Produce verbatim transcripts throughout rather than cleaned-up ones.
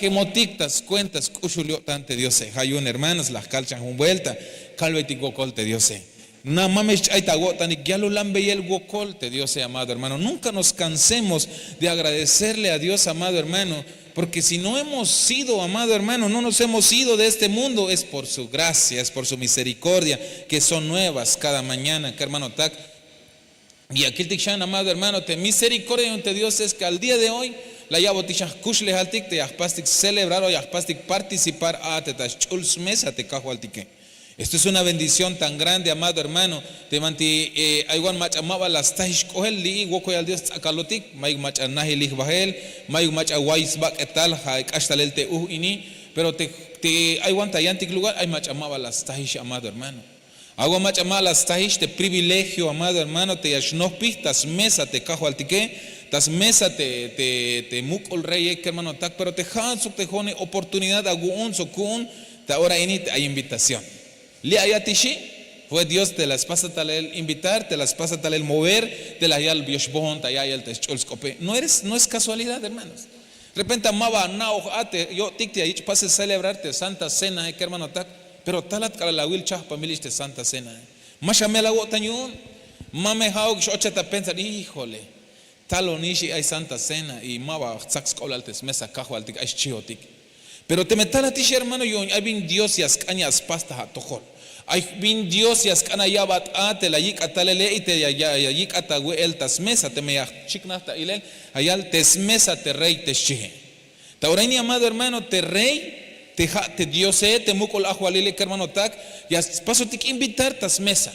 Jimotik ta skuenta sk'uxul yo'tan te diose. Ja' yu'un hermanos la jkal chan jun vuelta, kalbeytik wokol te diose. Na ma me xch'ay ta awo'tanik, yalul ambeyel wokol te diose, amado hermano. Nunca nos cansemos de agradecerle a dios, amado hermano. Porque si no hemos sido, amado hermano, no nos hemos ido de este mundo, es por su gracia, es por su misericordia, que son nuevas cada mañana. Kermanotak, ya kiltik xan, amado hermano, te misericordia yu'un te dios es ke al día de hoy la ya'botik xan jkuxlejaltik te ya jpastik celebrar o ya jpastik participar a te ta sch'ul smesa te kajwaltike. Esto es una bendición tan grande, amado hermano. Te banti aywan mach'a ma ba la stajix k'ohel li'i wokoyal dios tz'akalotik, mayuk mach'a najilij bahel, mayuk mach'a way sbak'etal ja' k'ax talel te uj ini. Pero te aywan ta yantik lugar ay mach'a ma ba la stajix, amado hermano. Awa mach'a ma la stajix te privilegio, amado hermano, te ya xnojpij ta smesa te kajwaltike, ta smesa te muk'ul reye, kermanotak. Pero te ja'an sok te jo'one oportunidad awu'un sok ku'un ta ora ini te ay invitación. Li' ayat ixi', fue dios te la spasa talel invitar, te la spasa talel mover, te la yal yoxbohon ta ya'iyel te sch'ul sk'ope. No es casualidad, hermanos. Repente ma ba ana'oj a te yo'tik te ya yich' pasel celebrar te santa cena, kermanotak. Pero talat k'alal awil chajpanbil ix te santa cena. Ma xamel awo'tan yu'un. Ma me ja'uk x-ochat apensar, híjole, talonix y ay santa cena y ma ba jtsak sk'oblal te smesa kajwaltik ay xchihotik. Pero teme talat ix, hermano, yu'un ay bin dios ya sk'an ya spas ta atojol. Ay bin dios ya sk'an aya'bat a te la yik'at talele y te ya yik'at awe'el ta smesa teme ya jchiknaj ta ilel, ayal te smesa te rey te xchihe. Ta ora ini, amado hermano, te rey te ja' te diose, te muk'ul ajwalile, kermanotak, ya spasotik invitar ta smesa.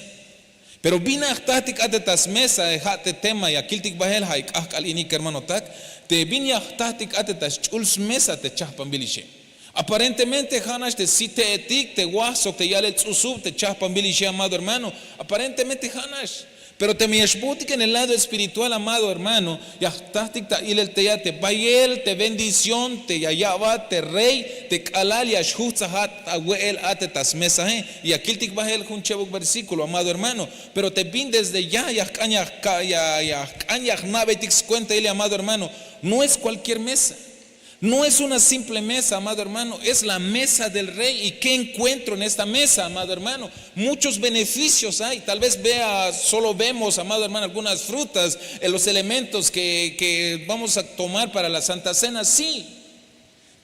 Pero bin ya jtajtik a te ta smesa, ja' te tema ya kiltik bahel ja' k'ajk'al ini, kermanotak. Te bin ya jtajtik a te ta sch'ul smesa te chajpanbil ixe. Aparentemente ja' nax te site'etik te waj sok te ya'lel ts'usub te chajpanbil ixe, amado hermano. Aparentemente ja' nax. Pero teme ya xbootik en el lado espiritual, amado hermano, ya jtajtik ta ilel te ya te bayel te bendición te ya ya'bat te rey te k'alal ya xjujtsajat awe'el a te ta smesahe. Y ya kiltik bahel jun chebuk versíkulo, amado hermano. Pero te bin desde ya ya jk'an ya jna'beytik skuentail, amado hermano. No es cualquier mesa. No es una simple mesa, amado hermano, es la mesa del rey. Y qué encuentro en esta mesa, amado hermano. Muchos beneficios hay. Tal vez vea solo vemos, amado hermano, algunas frutas, los elementos que vamos a tomar para la santa cena, sí.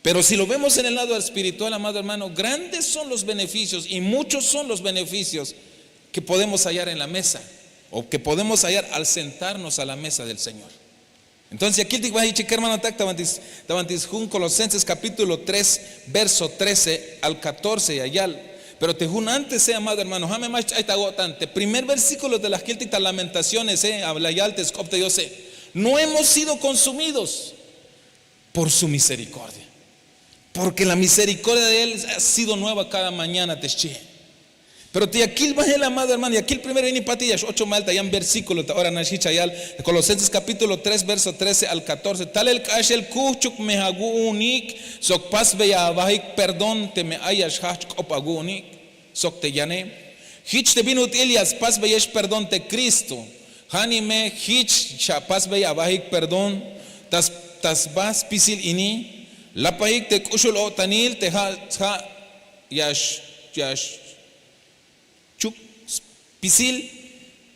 Pero si lo vemos en el lado espiritual, amado hermano, grandes son los beneficios y muchos son los beneficios que podemos hallar en la mesa o que podemos hallar al sentarnos a la mesa del señor. Entonces ya kiltik bahiche, kermanotak, ta banti sjun Kolosenses kapítulo tres, verso trece al katorce ya yal. Pero te jun antese, amado hermano, ja' me ma xch'ay ta awo'tan te primer versíkulo te la jkiltik ta Lamentacionese, la yal te sk'op te diose. No hemos sido konsumidos por su miserikordia, porke la miserikordia de él ha sido nueva kada mañana, te xchihe. Pero te ya kil bahel, amado hermano, ya kil primero ini pati ya x'ochon bahel ta yan versíkulo ta ora nax hich ya yal, kolosenses kapítulo tres verso trece al katorce. Talel k'axel kuhchuk me awu'unik sok pasbey abahik perdón teme ay ya xjahch k'op awu'unik sok te yane. Hich te bin ut'il ya spasbeyex perdón te kristo. Hani me hich xapasbey abahik perdón ta sba spisil ini. Lapajik te k'uxul-o'tanil te ha' ya xchuk spisil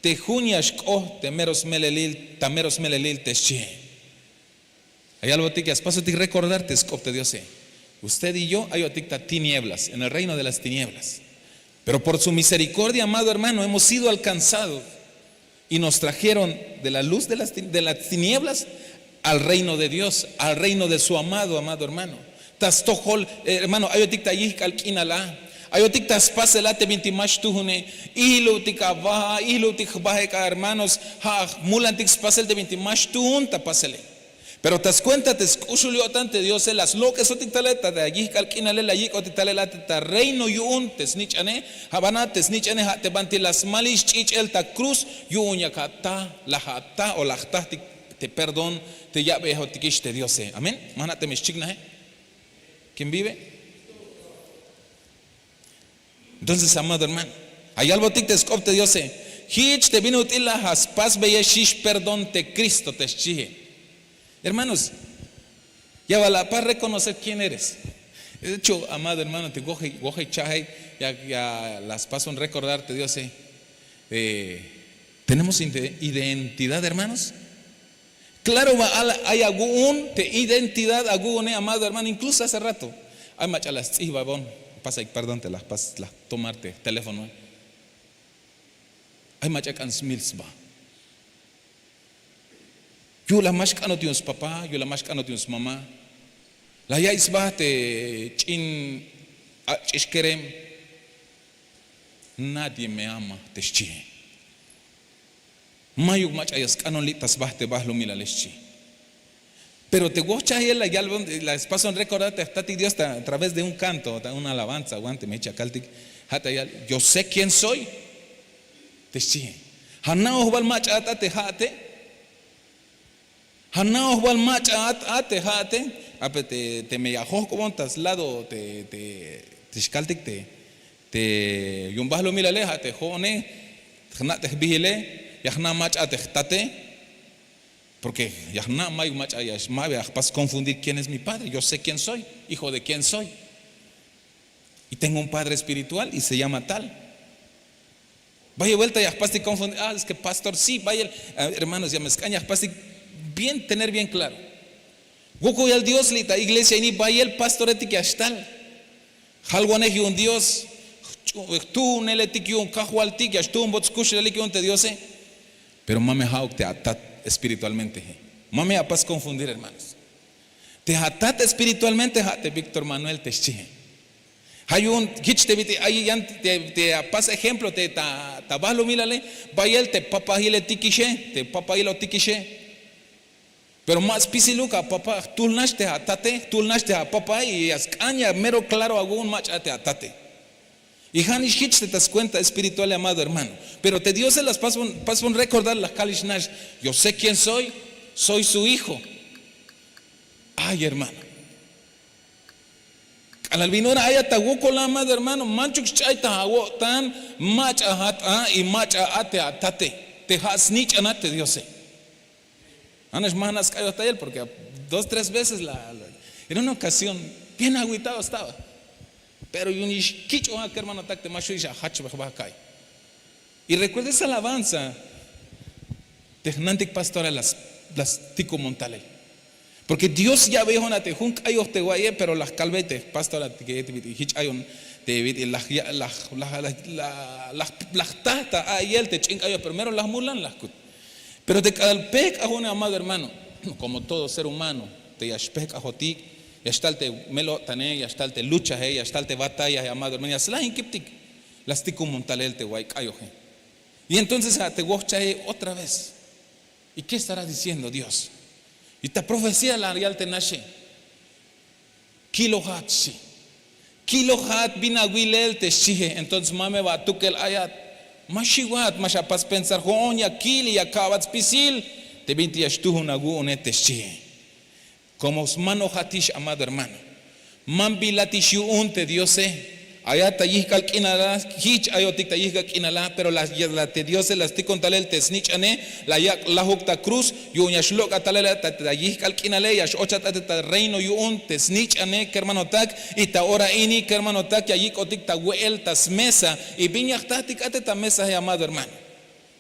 te jun ya xk'oht te mero smelelil ta mero smelelil te xchihe. Ayalbotik ya spasotik rekordar te sk'op te diose. Usted y yo ayotik ta tinieblas, en el reino de las tinieblas. Pero por su miserikordia, amado hermano, hemos sido alkanzados y nos trajeron de la luz de las tinieblas al reino de dios, al reino de su amado amado hermano. Ta stojol, hermano, ayotik ta yihk'al k'inal a. Ayotik ta spasel a te bintik ma xtuhune. Ihlutik aba, ihlutik jba ek'a hermanos, ha' jmulantik spasel te bintik ma xtuhun ta pasele. Pero ta skuenta te sk'uxul yo'tan te diose la slok'esotik talel ta yihk'al k'inale, la yik'otik talel a te ta reino yu'un te snich'ane. Ha' bana te snich'ane ha' te banti la smalix ch'ich'el ta kruz. Yu'un yak ata la ata o la jtahtik te perdón te ya'beyotikix te diose. Amén. Ma jna' teme xchiknaje. Kin vive? Entonces amado hermano, ayalbotik te sk'op te diose. Hich te bin ut'il la spasbeyexix perdón te kristo te xchihe. Hermanos, Ya bal la pas reconocer quién eres. De hecho, amado hermano, te wojey wojey cha'jey, ya la spas jun recordar te diose. Tenemos identidad, hermanos. Klaro ba ay awu'un te identidad awu'une, amado hermano. Inkluso hace rato ay mach'a la sts'ijbabon, pasayik perdón te la jpas la jtomar te teléfonoe. Ay mach'a k'an smil sba. Yu'un la ma xk'anot yu'un spapá, yu'un la ma xk'anot yu'un smamá. La ya'iy sba te ch'in ak'ch'ix kerem. Nadie me ama, te xchihe. Mayuk mach'a ya sk'anon li' ta sba te balumilale, xchi. Pero te wojchajel la yalbon, la spason rekordar te jtatik dios a través de un kanto ta una alabanza wan te me jich akaltik. Ja' ta yal, yo sé quién soy. Te xchihe. Ja' na'oj bal mach'a at a te ja'ate. Ja' na'oj bal mach'a at a te ja'ate. Ape te me ya jojk'obon ta slado te xkaltik te yu'un balumilale ja' te jo'one. Jna' te jbijile. Ya jna' mach'a te jtate. Porke ya jna' mayuk mach'a ya xma' ya jpas konfundir quién es mi padre yo sé quién soy, hijo de quién soy. Y tengo un padre espiritual y se llama tal. Bayel buelta ya jpastik konfundir a es ke pastor si bayel. Hermanos ya me sk'an ya jpastik bien tener bien klaro. Wokol yal dios li' ta iglesia ini bayel pastoretik ya xtal. Jalwanej yu'un dios. Jtuhuneletik yu'un kajwaltik ya xtuhunbot skuxlelik yu'un te diose. Pero ma me ja'uk te atat espiritualmente. Ma me apas konfundir hermanos. Te atat espiritualmente ja' te víctor manuel te xchihe. Ja' yu'un jich te bit'il ay yan te apas ejemplo te ta balumilale. Bayel te papajiletik ixe te papajilotik ixe. Pero ma spisiluk apapa' jtul nax te atate jtul nax te apapa' y ya sk'an ya mero klaro awu'un mach'a te atate. Y ja' nix jich te ta skuenta espiritual llamado hermano. Pero te diose la spasbon rekordar la kalix nax. Yo sé quién soy. Soy su hijo. Ay hermano. K'alal bin ora ayat ta wokol amado hermano manchuk sch'ay ta awo'tan. Mach'a jat a y mach'a a te atate te ja' snich'anat te diose. Anax ma jna' sk'ayojtayel porke dos tres veces la en una okasión bien agüitado estaba. Pero yu'un yix kich'oj a kermanotak te ma xu' yix ajachbej ba ka'y. Y rekuerda esa alabanza te jnantik pastora la stikumontalel. Porke dios ya'beyon a te jun k'ayoj te wa'iye pero la jkalbey te jpastoratike te bit'il jich ayon te bit'il la jta ta a'iyel te ch'in k'ayoj pero mero la jmulan la jkut. Pero te k'alal pejk'ajonej amado hermano, komo todo ser humano te ya xpejk'ajotik, ya xtal te mel-o'tane, ya xtal te luchaje, ya xtal te batallaje amado hermano ya slajin kiptik. La stikumontalel te wa'iy k'ayoje. Y entonces a te wojchaje otra vez. Y ke estará diciendo dios? Y ta profecía la yal te naxe. Kilojat xchi. Kilojat bin awilel te xchihe entonces ma me ba atukel ayat. Ma xiwat ma xapas pensar jo'on ya kil y ya ka'bat spisil. Te bintik ya xtuhun awu'une te xchihe. Komo smanojatix amado hermano. Manbilatix yu'un te diose. Ayat ta yijk'al k'inala. Jich ayotik ta yijk'al k'inala pero la te diose la stikon talel te snich'ane. La yak' lajuk ta kruz yu'un ya xlok'at talel ta yijk'al k'inale ya x'ochat ate ta reino yu'un te snich'ane kermanotak. Y ta ora ini kermanotak ya yik'otik ta we'el ta smesa. Y bin ya jtajtik ate ta mesaje amado hermano?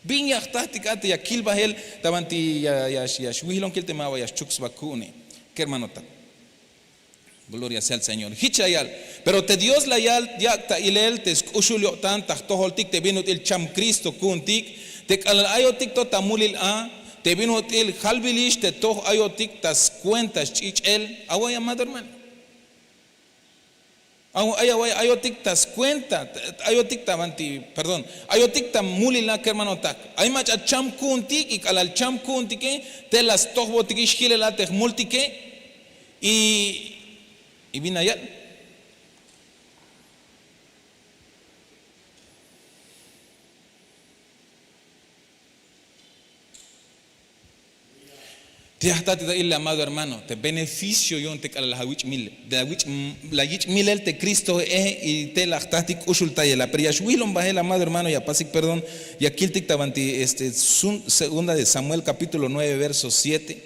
Bin ya jtajtik ate ya kil bahel ta banti ya xwihlonkil te ma ba ya xchuk sba ku'une kermanotak. Gloria sea al señor jich la yal. Pero te dios la yal yak' ta ilel te sk'uxul yo'tan ta jtojoltik te bin ut'il cham kristo ku'untik. Te k'alal ayotik to ta mulil a te bin ut'il jalbilix te toj ayotik ta skuenta sch'ich'el. Away amado hermano. Ayotik ta skuenta. Ayotik ta banti perdón. Ayotik ta mulila kermanotak. Ay mach'a cham ku'untik y k'alal cham ku'untike te la stojbotikix jilelal te jmultike. Y bin la yal? Te ya jtatik ta ilel amado hermano te beneficio yu'un te k'alal la jwich' milel te kristoe. Y te la jtatik k'uxultayela pero ya xwilon bahel amado hermano ya pasik perdón. Ya kiltik ta banti segunda de samuel kapítulo nueve verso siete.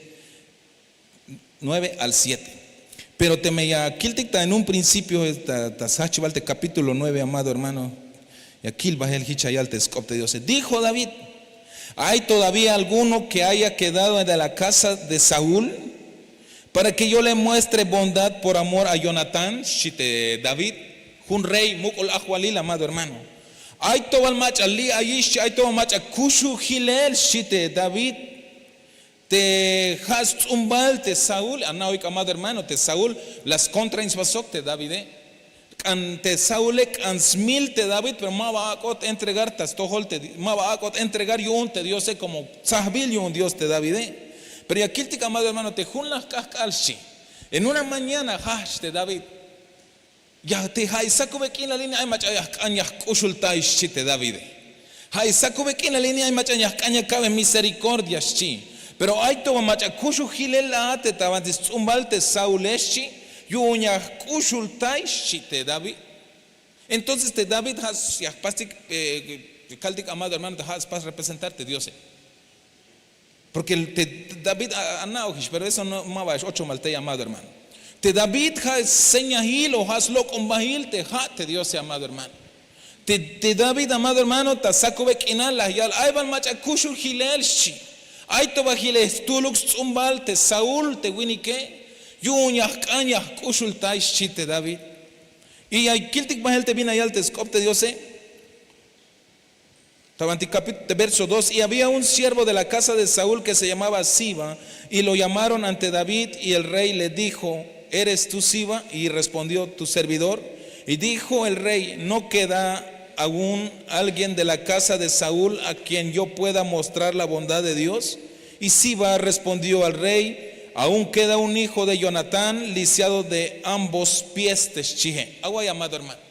Nueve al siete. Pero teme ya kiltik ta en un principio ta sjahchibal te kapítulo nueve, amado hermano, ya kil bahel hich ya yal te sk'op te diose. Dijo David: ¿Hay todavía alguno que haya quedado de la casa de Saúl para que yo le muestre bondad por amor a Jonatán? Xchi te David. Jun rey muk'ul ajwalil, amado hermano. Ay to bal mach'a li' ayix xchi, ay to bal mach'a kuxujilel xchi te David. Te ja' sts'umbal te Saúl, ana'oyik, amado hermano, te Saúl la skontrain sba sok te Davide. K'an te Saule k'an smil te David, pero ma ba ak'ot entregar ta stojol te, ma ba ak'ot entregar yu'un te Diose, komo tsajbil yu'un Dios te Davide. Pero ya kiltik, amado hermano, te jun laj k'ajk'al xchi, en una mañana jajch te David. Ya te ja' sakube k'inal ini ay mach'a ya jk'an ya jk'uxultay xchi te Davide. Ja' sakube k'inal ini ay mach'a ya jk'an ya ka'be misericordia xchi. Pero ay to ba mach'a kuxujilel a te ta banti sts'umbal te Saule xchi, yu'un ya jk'uxultay xchi te David. Entonces te David ja' ya jpastik, kaltik, amado hermano, te ja' spas representar te Diose. Porque te David ana'ojix, pero eso no ma ba x-ochomal tey, amado hermano. Te David ja' señahil o ja' slok'ombail te ja' te Diose, amado hermano. Te David, amado hermano, ta sakube k'inal la yal ay bal mach'a kuxul jilel xchi. Ay to ba jilel jtuluk sts'umbal te Saúl te winike, yu'un ya jk'an ya jk'uxultay xchi te David. Y ya kiltik bahel te bin la yal te sk'op te Diose. Te verso dos: Y había un siervo de la casa de Saúl que se llamaba Siba, y lo llamaron ante David, y el rey le dijo: ¿Eres tú Siba? Y respondió: Tu servidor. Y dijo el rey: ¿No queda aún alguien de la casa de Saúl a quien yo pueda mostrar la bondad de Dios? Y Siba respondió al rey: Aún queda un hijo de Jonatán, lisiado de ambos pies, te xchihe. Aguay, amado hermano.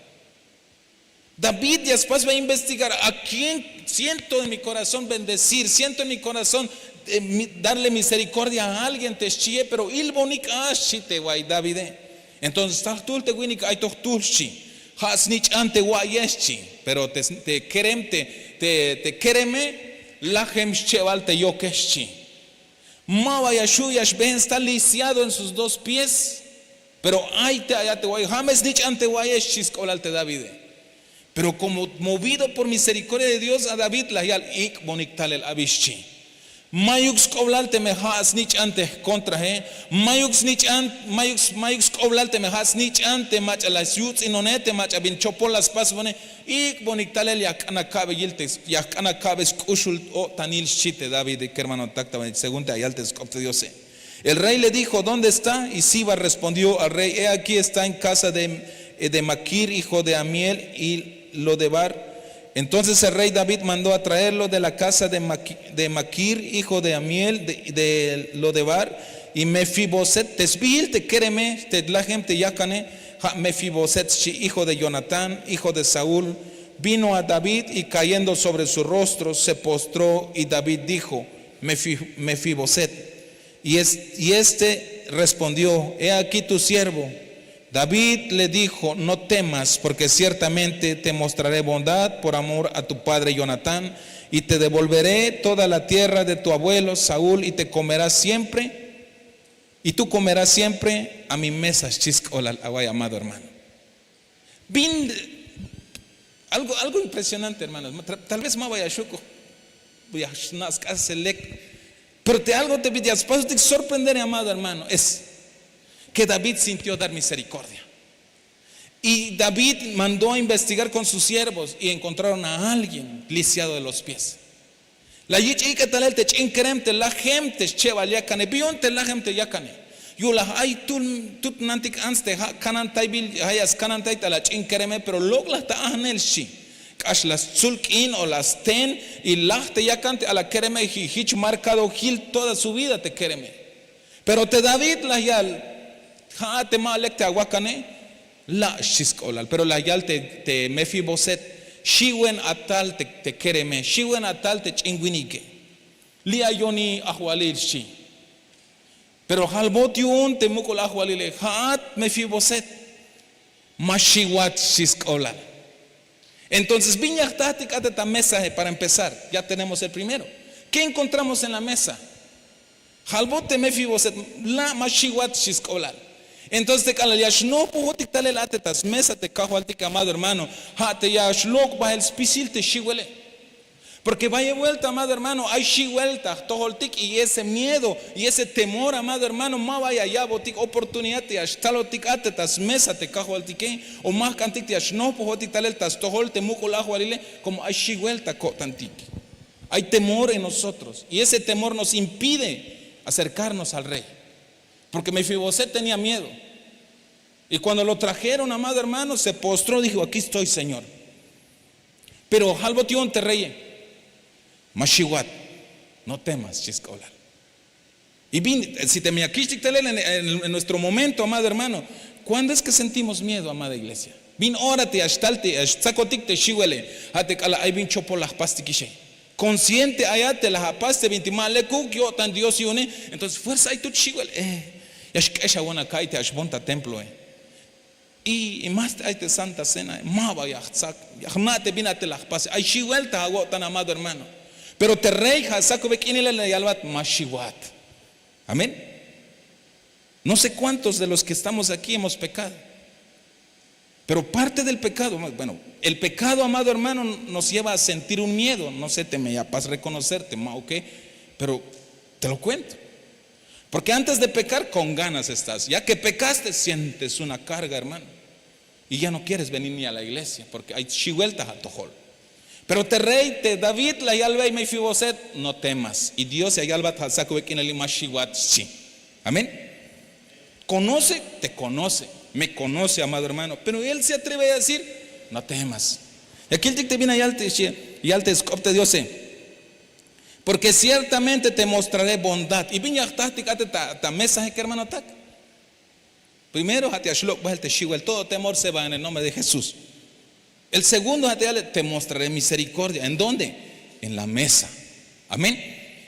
David ya spas ba investigar a quién siento en mi corazón bendecir, siento en mi corazón, eh, mi- darle misericordia a alguien, te xchihe, pero ilbonik a xchi te way Davide. Entonces ta jtuhl te winik ay to jtuhl xchi. Ja' snich'an te wa'iye xchi, pero te, te kerem te, te, te kereme lajem schebal te yoke xchi. Ma ba ya xu' ya xbehen, está lisiado en sus dos pies. Pero ay te aya te wa'iye, ja' me snich'an te wa'iye xchi sk'oblal te Davide. Pero como movido por misericordia de Dios a David la yal: Ik'bonik talel abi xchi. Mayuk sk'oblal teme ja' snich'an te jkontrahe. Mayuk snich'an, mayuk, mayuk sk'oblal teme ja' snich'an te mach'a la syuts'inone, te mach'a bin chopol la spasbone. Ik'bonik talel ya jk'an aka'be yil te, ya jk'an aka'be sk'uxul o'tanil xchi te David, kermanotak, ta según te ayal te sk'op te Diose. El rey le dijo: ¿Dónde está? Y Siba respondió al rey: He aquí, está en casa de, de Maquir, hijo de Amiel, y Lodebar. Entonces el rey David mandó a traerlo de la casa de Maqui- de Maquir, hijo de Amiel, de, de Lodebar, y Mefiboset, te sbihil te kereme, te lajem te yakane, ja' Mefiboset xchi, hijo de Jonatán, hijo de Saúl, vino a David y cayendo sobre su rostro se postró, y David dijo: "Mefi- Mefiboset". Y, es- y este respondió: "He aquí tu siervo. David le dijo: "No temas, porque ciertamente te mostraré bondad por amor a tu padre Jonatán, y te devolveré toda la tierra de tu abuelo Saúl, y te comerás siempre, y tú comerás siempre a mi mesa", xchi sk'oblal. Away, amado hermano. Bin, algo, algo impresionante, hermanos. Tal vez ma ba ya xu' ko, ya xna' sk'asel lek. Pero te algo te bin ya spastik sorprender, amado hermano, es que David sintió dar misericordia. Y David mandó a investigar con sus siervos y encontraron a alguien lisiado de los pies. La yich' ik'e talel te ch'in kerem te lajem te schebal yakane. Bi yu'un te lajem te yakane. Yu'un la ay tul tutnantik ants te ja' kanantaybil, ja' ya skanantay ta la ch'in kereme, pero lok'laj ta ajnel xchi. K'ax la stsul k'in o la sten y laj te yakan te a la kereme, y jich marcado jil toda su vida te kereme. Pero te David la yal: "Ja'at te ma lek te awakane, la'", xchi sk'oblal. Pero la yal te, te Mefiboset: "Xiwen atal te, te kereme, xiwen atal te ch'in winike. Li' ayon i ajwalil", xchi. Pero jalbot yu'un te muk'ul ajwalile: "Ja'at Mefiboset, ma xiwat", xchi sk'oblal. Entonces bin ya jtatik a te ta mesae? Para empezar, ya tenemos el primero. ¿Qué encontramos en la mesa? Jalbot te Mefiboset, la' ma xiwat, xchi sk'oblal. Entonces te k'alal ya xnojpojotik talel a te ta smesa te kajwaltik, amado hermano, ja' te ya xlok' bahel spisil te xiwele. Porke bayel buelta, amado hermano, ay xiwelta jtojoltik, y ese miedo y ese temor, amado hermano, ma ba ya ya'botik oportunidad te ya xtalotik a te ta smesa te kajwaltike, o ma jk'antik te ya xnojpojotik talel ta stojol te muk'ul ajwalile. Como ay xiwelta ko'tantik, ay temor en nosotros, y ese temor nos impide acercarnos al rey. Porque Mefiboset tenía miedo. Y cuando lo trajeron, amado hermano, se postró, dijo: "Aquí estoy, Señor". Pero jalbot yu'un te rey: "Ma xiwat, no temas", xchi sk'oblal. Y bin, si te me ya kixtik talel en, en- en nuestro momento, amado hermano, ¿cuándo es que sentimos miedo, amada iglesia? Bin ora te ya xtal te ya xtzakotik te xiwele, ja' te k'alal ay bin chopol la jpastikixe. Consciente ayat te la apas te bintik ma lekuk yo'tan Dios yu'une. Entonces fuerza ay tut xiwel, eh, ya xk'exawon aka'iy te ya xbon ta temploe. Y más ay te Santa Cena, ma ba ya jtsak, ya jna' te bin a te la jpase. Ay xiwel ta awo'tan, amado hermano. Pero te rey ja' sakube k'inilel la yalbat: "Ma xiwat". Amén. No sé cuántos de los que estamos aquí hemos pecado. Pero parte del pecado, bueno, el pecado, amado hermano, nos lleva a sentir un miedo. No sé, te me ya pas reconocerte, ma o qué, pero te lo cuento. Porque antes de pecar, con ganas estás. Ya que pecaste, sientes una carga, hermano. Y ya no quieres venir ni a la iglesia, porque ay xiwelta atojol. Pero te rey, te David la yalbey Mefiboset: "No temas". Y Dios ya yalbat ja' sakube k'inal: "Ma xiwat", xchi. Amén. Conoce, te conoce, me conoce, amado hermano. Pero él se atreve a decir: "No temas". Ya kiltik te bin ya yal te, xchi, yal te sk'op te Diose: "Porque ciertamente te mostraré bondad". Y bin ya jtajtik a te ta, ta mesae, kermanotak. Primero, ja' te ya xlok' bahel te xiwel, todo temor se va en el nombre de Jesús. El segundo, ja' te ya yal: "Te mostraré misericordia". ¿En dónde? En la mesa. Amén.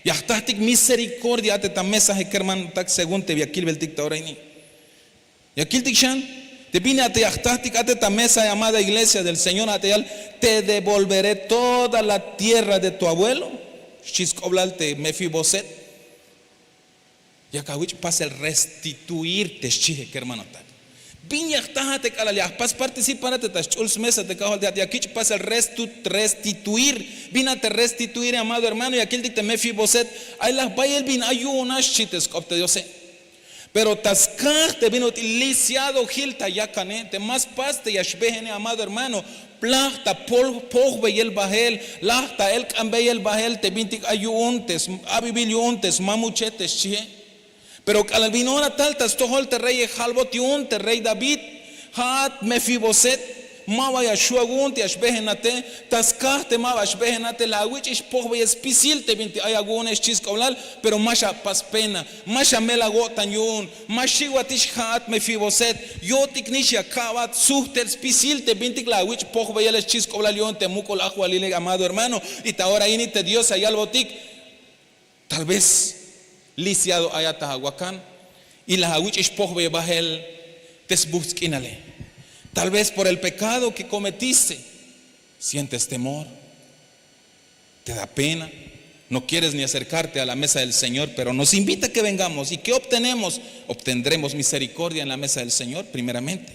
Ya jtajtik misericordia a te ta mesae, kermanotak, según te ya kilbeltik ta ora ini. Ya kiltik xan te bin a te ya jtajtik a te ta mesae, amada iglesia del Señor, ja' te ya yal: "Te devolveré toda la tierra de tu abuelo", xchi sk'oblal te Mefiboset. Yak awich' pasel restituir te xchie, kermanotak. Bin ya jta a te k'alal ya jpas participar a te ta sch'ul smesa te kajwaltik, ya kich' pasel restu-, restituir. Bin a te restituir, amado hermano, ya kiltik te Mefiboset: "Ay laj bayel bin ay yu'un a", xchi te sk'op te Diose. Pero ta skaj te bin ut'il lisiado jil ta yakane, te ma spas te ya xbehene, amado hermano, laj ta pol-, pojbeyel bahel, laj ta elk'ambeyel bahel te bintik ay yu'un te s-, abibil yu'un te smamuche te xchie. Pero k'alal bin ora tal ta stojol te reye, jalbot yu'un te rey David, ja'at Mefiboset, ma ba ya xju' awu'un te ya xbehenate. Ta skaj te ma ba xbehenate, la awich'ix pojbeyel spisil te bintik ay awu'une, xchi sk'oblal. Pero ma xapas pena, ma xamel awo'tan yu'un, ma xiwatix ja'at Mefiboset, yo'tiknix ya ka'bat sujtel spisil te bintik la awich' pojbeyele, xchi sk'oblal yu'un te muk'ul ajwalile, amado hermano. Y ta ora ini te Dios ya yalbotik: "Tal vez lisiado ayat ta awakan y la awich'ix pojbeyel bahel te sbujts' k'inale. Tal vez por el pecado que cometiste, sientes temor, te da pena, no quieres ni acercarte a la mesa del Señor, pero nos invita a que vengamos. ¿Y qué obtenemos? Obtendremos misericordia en la mesa del Señor, primeramente".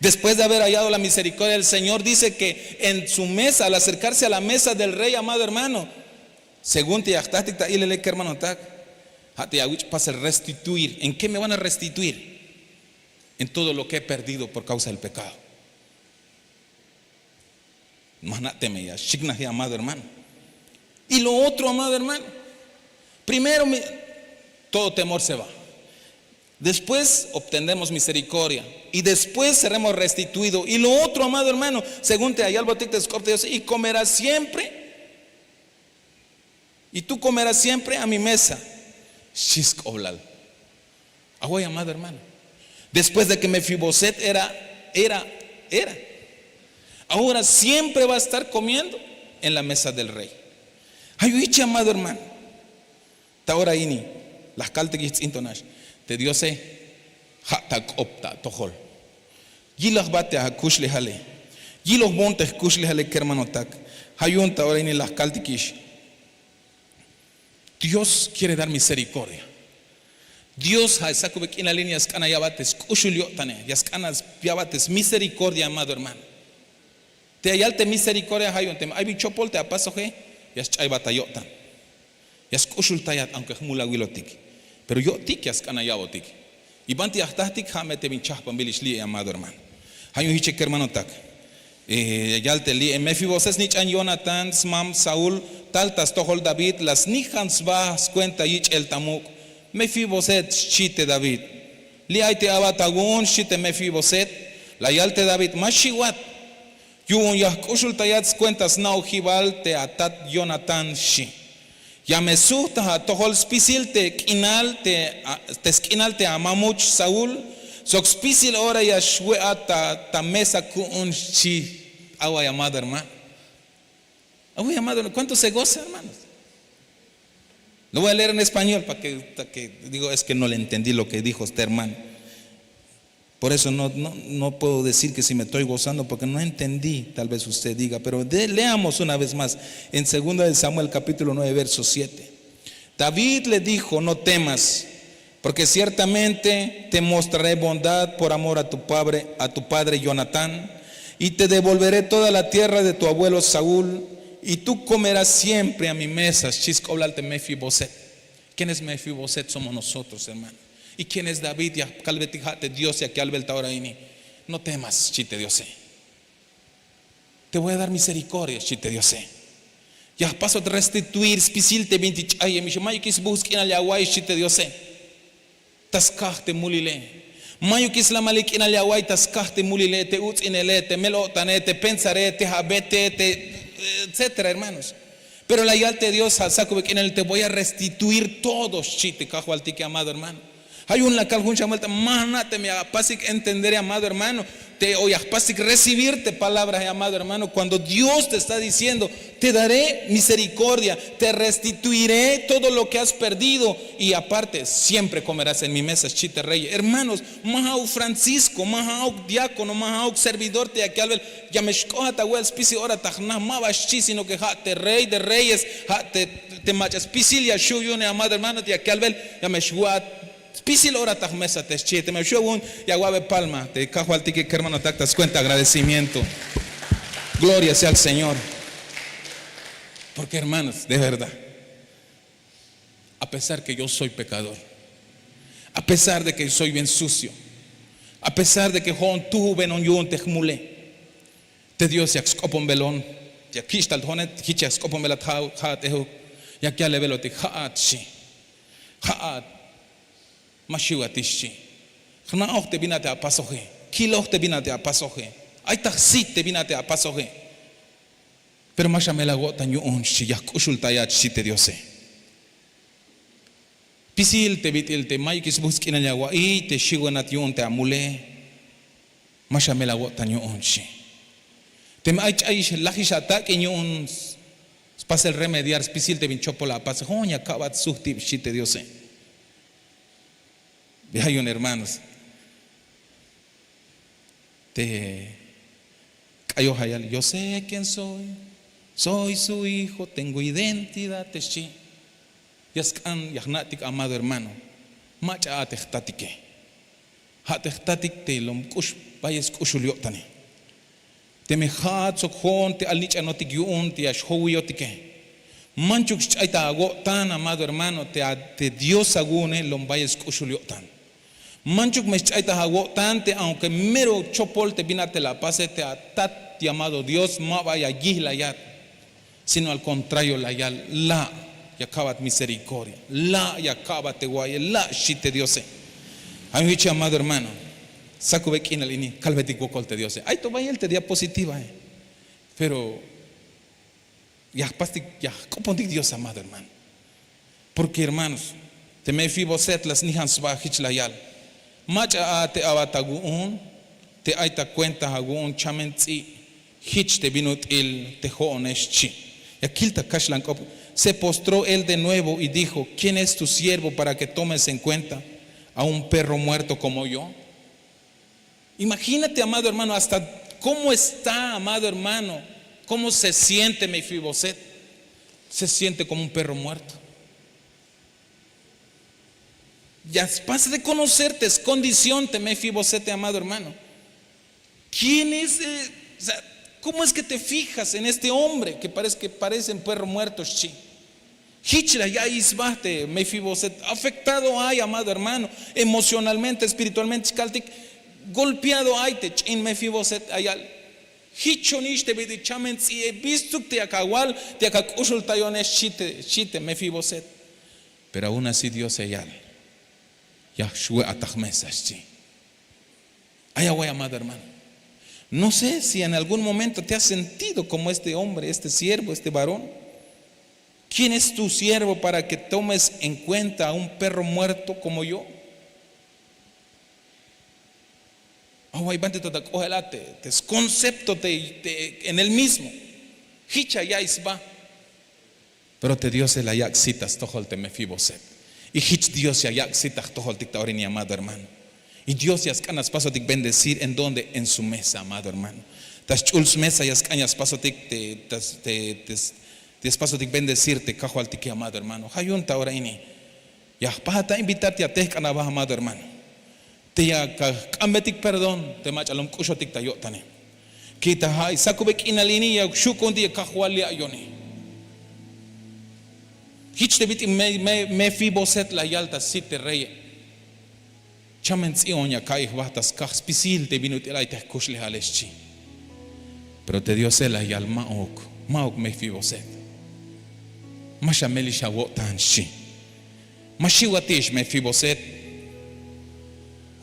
Después de haber hallado la misericordia del Señor, dice que en su mesa, al acercarse a la mesa del rey, amado hermano, según te ya jtajtik ta ilele, kermanotak, ja' te ya awich' pasel restituir. ¿En qué me van a restituir? En todo lo que he perdido por causa del pecado. Ma jna' teme ya xchiknaji, amado hermano. Y lo otro, amado hermano, primero, mi-, todo temor se va. Después obtenemos misericordia. Y después seremos restituidos. Y lo otro, amado hermano, según te ya yalbotik te sk'op te Dios: "Y comerás siempre, y tú comerás siempre a mi mesa", xchi sk'oblal. Away, amado hermano. Después de que Mefiboset era, era, era. Ahora siempre va a estar comiendo en la mesa del rey. Ay, oye, amado hermano. Ta ora ini, la jkaltikix ts'in to nax. Te Diose, ja' ta k'op ta atojol. Yiloj ba te akuxlejale. Yiloj boon te jkuxlejale, kermanotak. Ja' yu'un ta ora ini la jkaltikix. Dios quiere dar misericordia. Dios ja' sakube k'inalin ya sk'an aya'bat te sk'uxul yo'tane, ya sk'an aya'bat te smiserikordia, amado hermano. Te ya yal te miserikordia ja' yu'un teme ay bin chopol te apasoje, ya sch'aybat ayo'tan, ya sk'uxultayat aunke jmul awilotik. Pero yo'tik ya sk'an aya'botik. Y banti ya jtajtik ja' me te bin chajpanbil ix li'e, amado hermano. Ja' yu'un jiche kermanotak, ya yal te li'e: Mefiboset snich'an yonatán smam saúl, tal ta stojol david la snijan sba skuenta yich'el ta muk'. Mefiboset, xchi te david. Li' ay te a'bat awu'un, xchi te mefiboset. La yal te david: ma xiwat, yu'un ya jk'uxultayat skuenta sna'ojibal te atat yonatán, xchi. Ya me sujt ta atojol spisil te k'inal te sk'inal te amamuch saúl, sok spisil ora ya xwe'at ta mesa ku'un, xchi. Away amado hermano. Away amado hermano, cuánto se goza, hermanos. Lo voy a leer en español para que, para que digo, es que no le entendí lo que dijo este hermano. Por eso no, no, no puedo decir que si me estoy gozando, porque no entendí, tal vez usted diga, pero leamos una vez más en segunda de Samuel capítulo nueve, verso siete. David le dijo: no temas, porque ciertamente te mostraré bondad por amor a tu padre, a tu padre Jonatán, y te devolveré toda la tierra de tu abuelo Saúl, y tú comerás siempre a mi mesa. Xchi sk'oblal te Mefiboset. ¿Quién es Mefiboset? Somos nosotros, hermano. ¿Y quién es David? Ya kalbetik ja' te Dios ya kalbel ta ora ini. No temas, xchi te Diose. Te voy a dar misericordia, xchi te Diose. Ya jpasot restituir spisil te bintik ch'ayem ix, mayukix sbuj sk'inal ya awa'iy, xchi te Diose. Ta skaj te mulile. Mayukix slamalik k'inal ya awa'iy ta skaj te mulile, te uts'inele, te mel-o'tane, te pensare, te jabete, te etcétera, hermanos. Pero la yal te Dios: ja' sakube k'inal te voy a restituir todo, xchi te kajwaltike, amado hermano. Ja' yu'un la kal jun xan vuelta, ma jna' teme ya apasik entender, amado hermano, te o ya jpasik recibir te palabra, amado hermano, cuando Dios te está diciendo: te daré misericordia, te restituiré todo lo que has perdido, y aparte siempre comerás en mi mesa, xchi te rey. Hermanos, ma ja'uk Francisco, ma ja'uk diácono, ma ja'uk servidor te ya kalbel: ya me xk'ojat awe'el spisil ora ta jna. Ma ba xchi, sino que ja' te rey de reyes, ja' te mach'a spisil ya xju' yu'une, amado hermano, te ya kalbel: ya me xwa'at spisil ora ta jmesa te, xchi. Teme xju' awu'un, ya awa'be palma te kajwaltike, kermanotak, ta skuenta agradecimiento. Gloria sea al Señor. Porque, hermanos, de verdad, a pesar que yo soy pecador, a pesar de que soy bien sucio, a pesar de que jo'on tujubenon yu'un te jmule, te Dios yak sk'oponbelon, yak kich'tal jo'one, jich yak sk'oponbelat ja'at ejuk, yak yalebelotik: ja'at, xchi, ja'at, ma xiwatix, xchi. Jna'oj te bin a te apasoje, kiloj te bin a te apasoje, ay ta jsit te bin a te apasoje. Pero ma xamel awo'tan yu'un, xchi, ya jk'uxultayat, xchi te Diose. Spisil te bit'il te mayukix sbuj sk'inal ya awa'iy te xiwenat yu'un te amule, ma xamel awo'tan yu'un, xchi. Teme ay ch'ayix lajix atak'in yu'un spasel remediar spisil te bin chopol apase, jo'on ya ka'bat sujtib, xchi te Diose. Ja' yu'un, hermanos, te k'ayoj ya yal: yo sé quién soy, soy su hijo, tengo identidad, te xchi. Ya sk'an ya jna'tik, amado hermano, mach'a a te jtatike. Ja' te jtatik te lom k'ux bayel sk'uxul yo'tane. Teme ja'at sok jo'on te alnich'anotik yu'un te ya xjowiyotike, manchuk xch'ay ta awo'tan, amado hermano, te Dios awu'une lom bayel sk'uxul yo'tan. Manchuk me xch'ay ta awo'tan te aunque mero chopol te bin a te la apase, te atat llamado Dios ma ba ya yijlayat, sino al contrario la yal: la', ya ka'bat misericordia, la', ya ka'bat te wa'iyel, la', xchi te Diose. Ja' yu'un jich, amado hermano, sakube k'inal ini kalbetik wokol te Diose. Ay to bayel te diapositiva, pero ya jpastik, ya jk'opontik Dios, amado hermano. Porque, hermanos, te Mefiboset la snijan sba, jich la yal: mach'a a te a'bat awu'un te ay ta cuenta awu'un chamen ts'i', jich te bin ut'il te jo'one, xchi. Ya kil ta kaxlan k'op. Se postró él de nuevo y dijo: ¿quién es tu siervo para que tomes en cuenta a un perro muerto como yo? Imagínate, amado hermano, hasta cómo está, amado hermano, cómo se siente Mefiboset. Se siente como un perro muerto. Ya spas reconocer te skondición te Mefiboset, amado hermano. ¿Quién es? Eh, o sea, ¿cómo es que te fijas en este hombre que parece, que parece un perro muerto, xchi? Hich la ya'iy sba te Mefiboset. Afectado ay, amado hermano, emocionalmente, espiritualmente, xkaltik, golpeado ay te ch'in Mefiboset, ayal. Hichonix te bit'il chamen ts'i'e, bistuk te yak awal, te yak ak'uxultayone, xchi te, xchi te Mefiboset. Pero aún así Dios ya yal: Ya xwe' a ta jmesa, xchi. Ay away, amado hermano. No sé si en algún momento te has sentido como este hombre, este siervo, este varón. ¿Quién es tu siervo para que tomes en cuenta a un perro muerto como yo? Away, banti ta k'ojelat te, te skoncepto te, te, en él mismo. Hich ya ya'iy sba. Pero te Diose la yak' sit ta stojol te Mefiboset. Y hich Dios ya yak' sit ta jtojoltik ta ora ini, amado hermano. Y Dios ya sk'an ya spasotik bendecir. ¿En dónde? En su mesa, amado hermano. Ta sch'ul smesa ya sk'an ya spasotik te, ta s-, te, te s-, ya spasotik bendecir te Kajwaltike, amado hermano. Ja' yu'un ta ora ini ya jpajat a invitar te ya tejk'an aba, amado hermano. Te ya jk'ambetik perdón te mach'a lom k'uxotik ta yo'tane. Ki' ta ja' sakube k'inal ini ya xu' ku'untik ya Kajwal, ya ayone. Hich te bit'il Me-, Me-, Mefiboset la yal ta sit te reye: Chamen ts'i'on ya ka'iy jba ta skaj spisil te bin ut'il ay te jkuxlejale, xchi. Pero te Diose la yal: Ma'uk, ma'uk Mefiboset. Ma xamelix awo'tan, xchi. Ma xiwatix Mefiboset.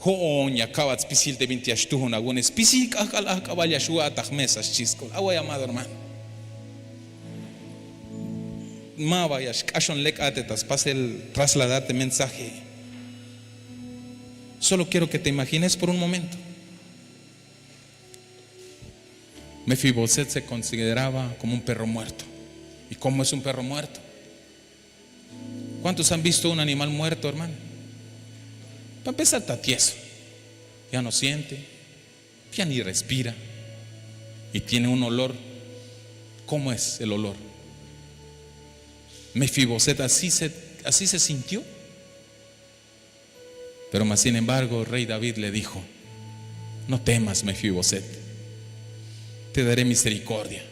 Jo'on ya ka'bat spisil te bintik ya xtuhun awu'une, spisil k'ajk'al ajk'abal ya xwe' a ta jmesa, xchi sk'oplal. Away, amado hermano. Ma ba ya xk'axon lek a te ta spasel trasladar te mensaje. Solo quiero que te imagines por un momento. Mefiboset se consideraba como un perro muerto. ¿Y cómo es un perro muerto? ¿Cuántos han visto un animal muerto, hermano? Para empezar, está tieso. Ya no siente, ya ni respira. Y tiene un olor. ¿Cómo es el olor? Mefiboset así se, así se sintió. Pero más sin embargo, el rey David le dijo: No temas, Mefiboset. Te daré misericordia.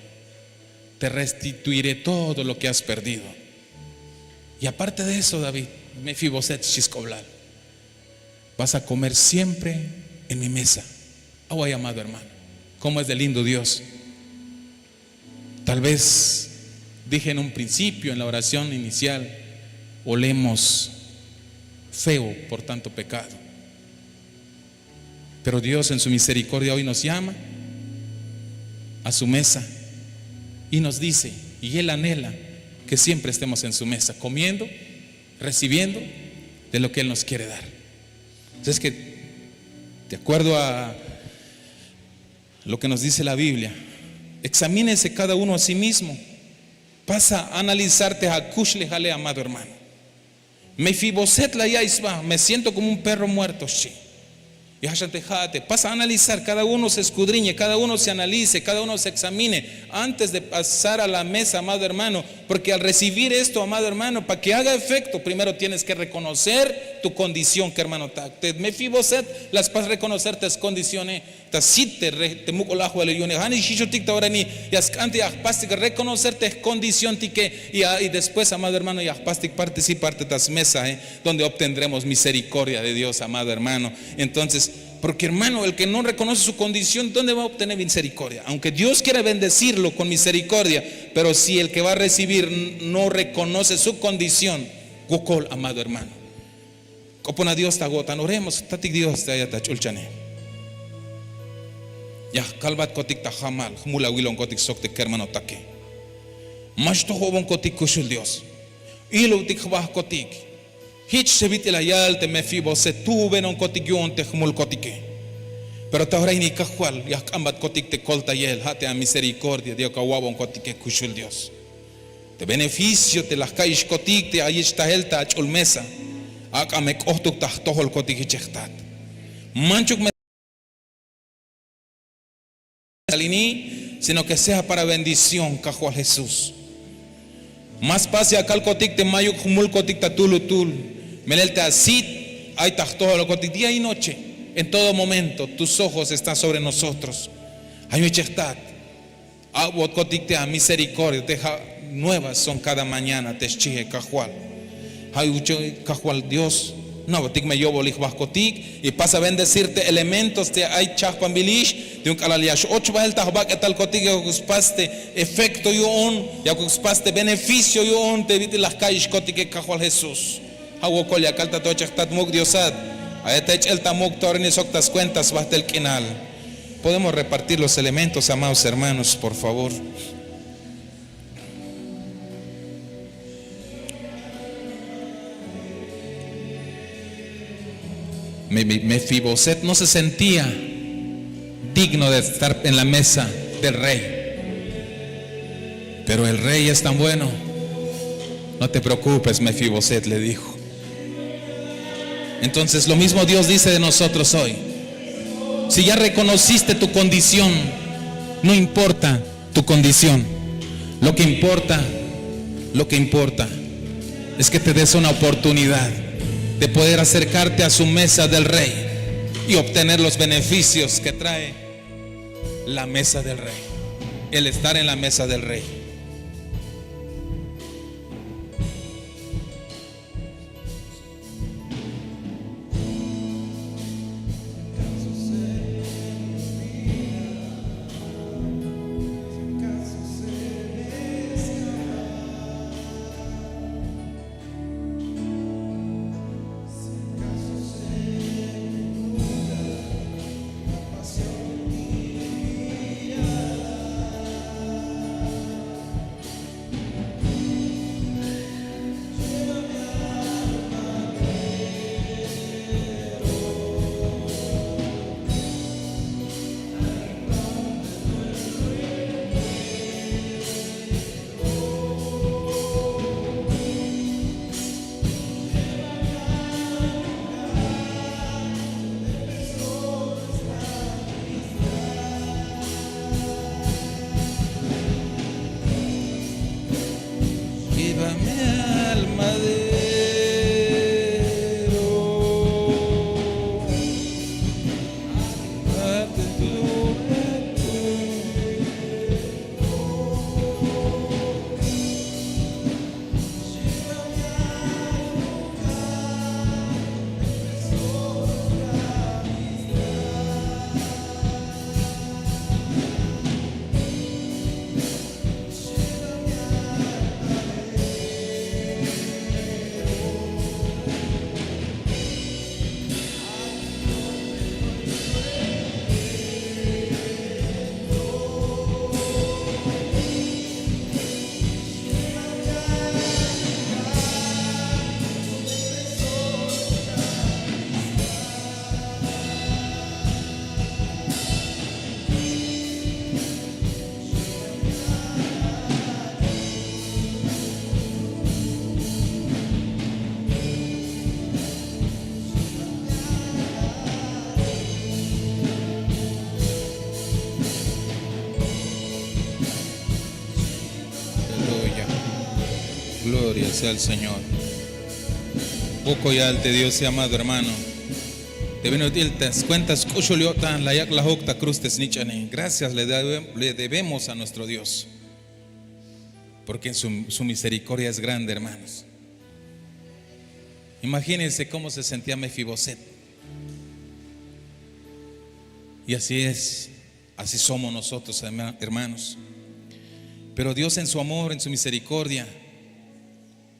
Te restituiré todo lo que has perdido. Y aparte de eso, David, Mefiboset, xchi sk'oplal, vas a comer siempre en mi mesa. Away, amado hermano, cómo es de lindo Dios. Tal vez dije en un principio, en la oración inicial, olemos feo por tanto pecado. Pero Dios en su misericordia hoy nos llama a su mesa y nos dice, y Él anhela que siempre estemos en su mesa, comiendo, recibiendo de lo que Él nos quiere dar. Entonces, que de acuerdo a lo que nos dice la Biblia, examínese cada uno a sí mismo. Pasa a analizarte a kuxlejale, amado hermano. Mefiboset la ya'iy sba: Me siento como un perro muerto, xchi. Y ja' xan te ja'ate, pasa a analizar, cada uno se escudriñe, cada uno se analice, cada uno se examine antes de pasar a la mesa, amado hermano, porque al recibir esto, amado hermano, para que haga efecto, primero tienes que reconocer tu condición, que hermano, ta, te Mefiboset la spas reconocer te skondisyone. Ta sit te re-, te muk'ul ajwalil yu'une. Ja' nix jichotik ta ora ini ya sk'an te ya jpastik reconocer te jkondisyontike, y, ah, y después, amado hermano, ya jpastik participar te ta smesae, donde obtendremos misericordia de Dios, amado hermano. Entonces, porque, hermano, el que no reconoce su condición, ¿dónde va a obtener misericordia? Aunque Dios quiera bendecirlo con misericordia, pero si el que va a recibir n-, no reconoce su condición, wokol, amado hermano. K'opona Dios ta awo'tan, oremos. Tatik Dios, te ayat ta ch'ulchane. Ya jkalbatkotik ta jamal jmul awilonkotik sok te kermanotake. Ma xtojobonkotik, kuxul Dios. Ilobtik jbahkotik. Jich te bit'il la yal te Mefiboset, tubenonkotik yu'un te jmulkotike. Pero ta ora ini, Kajwal, ya jk'ambatkotik te koltayel, ja' te amisericordia, te ya awa'bonkotike, kuxul Dios. Te beneficio te la jka'iyxkotik te ya yich' tael ta ach'ul mesa, ak'a me k'ohtuk ta jtojolkotik, jiche jtat. Manchuk me tal ini, sino que sea para bendición, Kajwal Jesús. Ma spas ya akalkotik te mayuk jmulkotik ta tulutul, melel te asit Ay ta jtojolokotik día y noche, en todo momento tus ojos están sobre nosotros. Ay me chejtat, a'botkotik te a misericordia te ja' nuevas son cada mañana te xchije kajwal. Ja' yuch'e kajwal Dios, na'botik me yo'bolil jbajkotik y pasa bendecir te elementos te ay chajpanbilix te yu'un k'alal ya x'och bahel ta jbak'etalkotik yakuk spas te efecto yu'un, yakuk spas te beneficio yu'un te bit'il la jka'iyxkotike kajwal Jesús. Ja' wokol ya kal ta to chejtat muk' Diosat. Ay ta ich'el ta muk' to arini sok ta skuenta sbajtel k'inal. Podemos repartir los elementos, amados hermanos, por favor. Me- me- Mefiboset no se sentía digno de estar en la mesa del rey. Pero el rey es tan bueno. No te preocupes, Mefiboset le dijo. Entonces lo mismo Dios dice de nosotros hoy. Si ya reconociste tu condición, no importa tu condición. Lo que importa, lo que importa es que te des una oportunidad de poder acercarte a su mesa del rey y obtener los beneficios que trae la mesa del rey, el estar en la mesa del rey. Llévame al madero. Aleluya. Gloria sea al Señor. Poco ya al te Dios, amado hermano. Te bin ut'il ta skuenta sk'uxul yo'tan la yak' lajuk ta cruz te snich'ane. Gracias le debe- le debemos a nuestro Dios. Porque en su, su misericordia es grande, hermanos. Imagínense cómo se sentía Mefiboset. Y así es, así somos nosotros, herma- hermanos. Pero Dios en su amor, en su misericordia,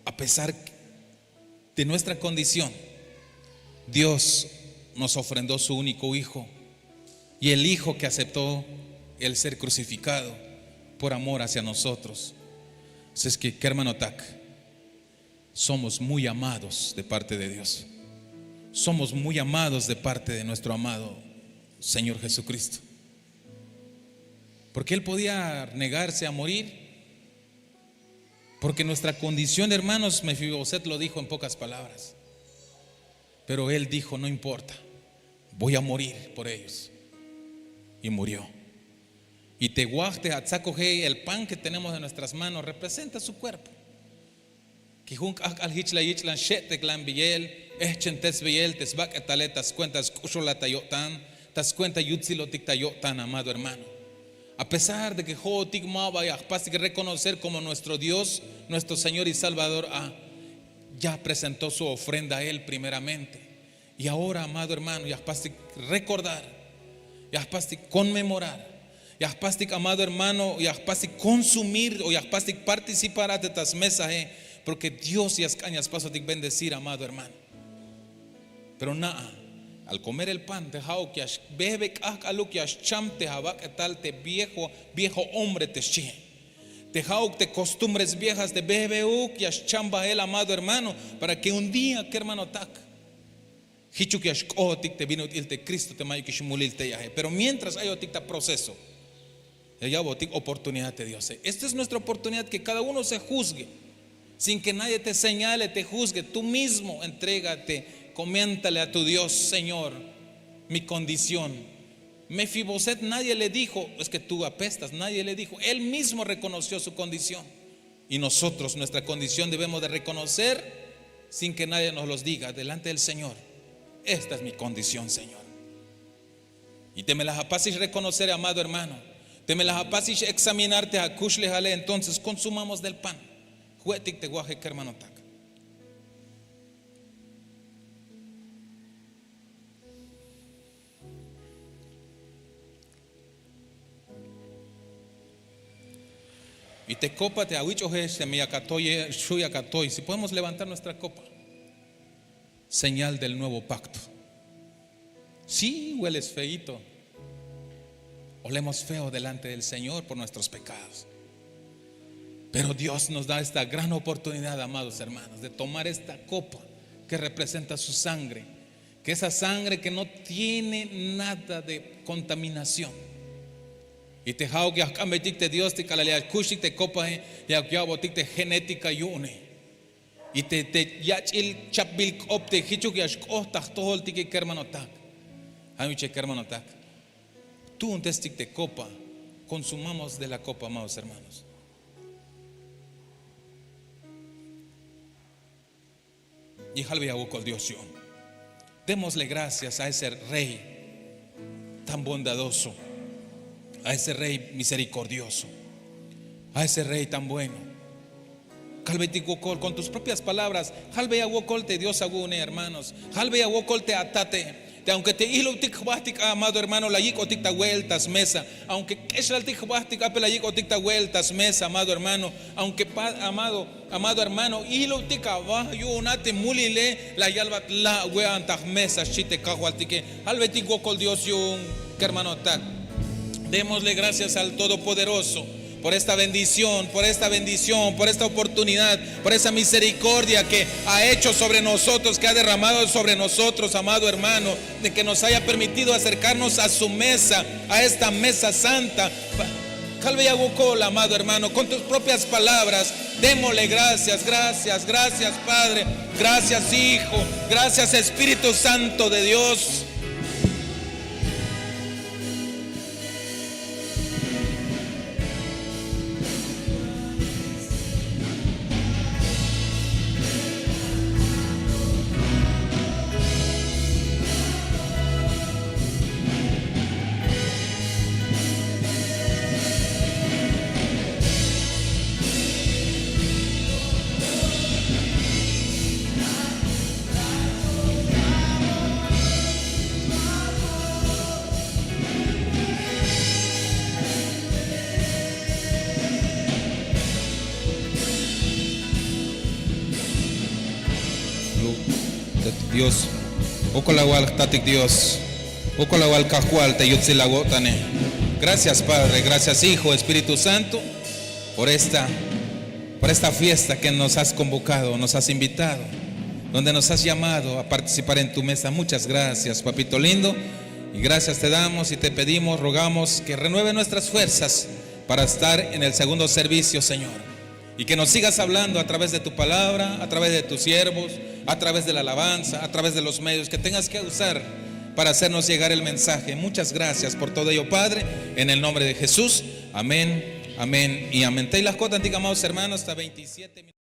a pesar de nuestra condición, Dios nos ofrendó su único hijo y el hijo que aceptó el ser crucificado por amor hacia nosotros. Así es que, hermano Tak, somos muy amados de parte de Dios. Somos muy amados de parte de nuestro amado Señor Jesucristo. Porque él podía negarse a morir. Porque nuestra condición, hermanos, Mefiboset lo dijo en pocas palabras. Pero él dijo: "No importa, voy a morir por ellos". Y murió. Y te guaj te atzakoje, el pan que tenemos en nuestras manos representa su cuerpo. Que jun k'ajk'al jich la yich'lan xe'teklan biyel, Ehchen te sbeyel te sbak'etale ta skuenta sk'uxulat ta yo'tan, ta skuenta yutsilotik ta yo'tan, amado hermano. A pesar de ke jo'otik ma ba ya jpastik reconocer como nuestro Dios, nuestro Señor y Salvador a, ya presentó su ofrenda a él primeramente. Y ahora, amado hermano, ya jpastik recordar, ya jpastik conmemorar, ya jpastik, amado hermano, ya jpastik consumir o ya jpastik participar a te ta smesae, porque Dios ya sk'an ya spasotik bendecir, amado hermano. Pero na'a, al comer el pan te ja'uk ya xbehbe k'ahk'aluk, ya xcham te abak'etal te viejo, viejo hombre te xchihe. Te ja'uk te costumbres viejas te behbeuk ya xcham bahel, amado hermano, para que un día, kermanotak, jichuk ya xk'ohotik te bin ut'il te Cristo te mayukix mulil tey ahe. Pero mientras ayotik ta proceso, ya ya'botik oportunidad te Diose. Esta es nuestra oportunidad, que cada uno se juzgue sin que nadie te señale, te juzgue. Tú mismo entrégate, coméntale a tu Dios: Señor, mi condición. Mefiboset, nadie le dijo: es que tú apestas. Nadie le dijo. Él mismo reconoció su condición. Y nosotros nuestra condición debemos de reconocer sin que nadie nos los diga delante del Señor: esta es mi condición, Señor. Y teme la japasix reconocer, amado hermano, teme la japasix examinar te akuxlejale, entonces consumamos del pan. Jwe'tik te waje, kermanotak. Y te copa te awich'ojex teme yak atoye, xju' yak atoy. Si podemos levantar nuestra copa. Señal del nuevo pacto. Sí, hueles feito. Olemos feo delante del Señor por nuestros pecados. Pero Dios nos da esta gran oportunidad, amados hermanos, de tomar esta copa que representa su sangre, que esa sangre que no tiene nada de contaminación. Y te ja'uk ya jk'ambetik te Dios te k'alal ya kuxtik te copae, ya ya'botik te genética yu'une. Y te, te yach'il chapbil k'op te jichuk ya xk'oht ta jtojoltike, kermanotak. Ja'nich, kermanotak. Tu'untestik te copa. Consumamos de la copa, amados hermanos. Y jalbeya wokol Dios yu'un. Démosle gracias a ese Rey tan bondadoso, a ese Rey misericordioso, a ese Rey tan bueno. Kalbetik wokol, con tus propias palabras, jalbeya wokol te Dios awu'une, hermanos. Jalbeya wokol te atate. Te aunque te ijlubtik jbahtik, amado hermano, la yik'otik ta we'el ta smesa. Aunque k'exlaltik jbahtik, ape la yik'otik ta we'el ta smesa, amado hermano. Aunque pa-, amado, amado hermano, ijlubtik aba yu'un a te mulile, la yalbat la we'an ta jmesa, xchi te Kajwaltike. Jalbetik wokol Dios yu'un, kermanotak. Démosle gracias al Todopoderoso por esta bendición, por esta bendición, por esta oportunidad, por esa misericordia que ha hecho sobre nosotros, que ha derramado sobre nosotros, amado hermano, de que nos haya permitido acercarnos a su mesa, a esta mesa santa. Pa-, jalbeya wokol, amado hermano, con tus propias palabras, démosle gracias, gracias, gracias, Padre, gracias, Hijo, gracias, Espíritu Santo de Dios. Dios, wokol awal jtatik Dios, wokol awal Kajwal te yutsil awo'tane. Gracias, Padre, gracias, Hijo, Espíritu Santo, por esta, por esta fiesta que nos has convocado, nos has invitado, donde nos has llamado a participar en tu mesa. Muchas gracias, papito lindo. Y gracias te damos y te pedimos, rogamos que renueve nuestras fuerzas para estar en el segundo servicio, Señor. Y que nos sigas hablando a través de tu palabra, a través de tus siervos, a través de la alabanza, a través de los medios que tengas que usar para hacernos llegar el mensaje. Muchas gracias por todo ello, Padre, en el nombre de Jesús. Amén, amén y amén. Tey la jko'tantik, amados hermanos, ta veintisiete minutos.